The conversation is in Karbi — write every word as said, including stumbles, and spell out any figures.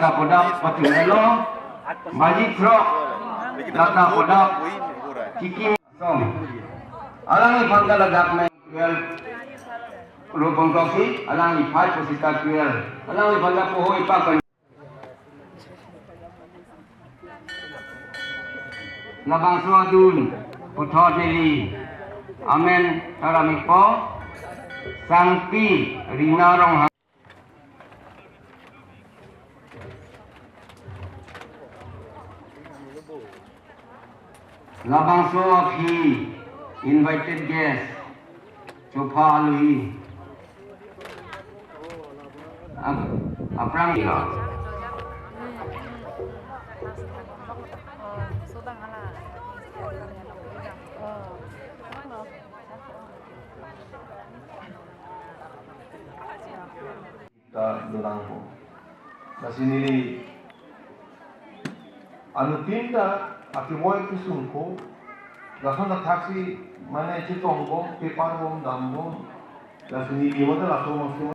Ladak padak pachun elo, baji throk, ladak padak chikim song. Alangliphan ke ladak nang twelve, Rupong Kroksi, alangli five, Posita twelve. Alangliphan ke poho ipak kan. Labangso adun, puthot neli amen tara mipo, Sangpi Rina Ronghang. Labangso aphi invited guest, chopha alohi. Ap-, aphrang ya. Ta dolang po. Lasi neli anuttin ta akevoi kesung po. Lason athaksi mane chetong bom, paper bom, dam bom. Lasi neli mata laso masung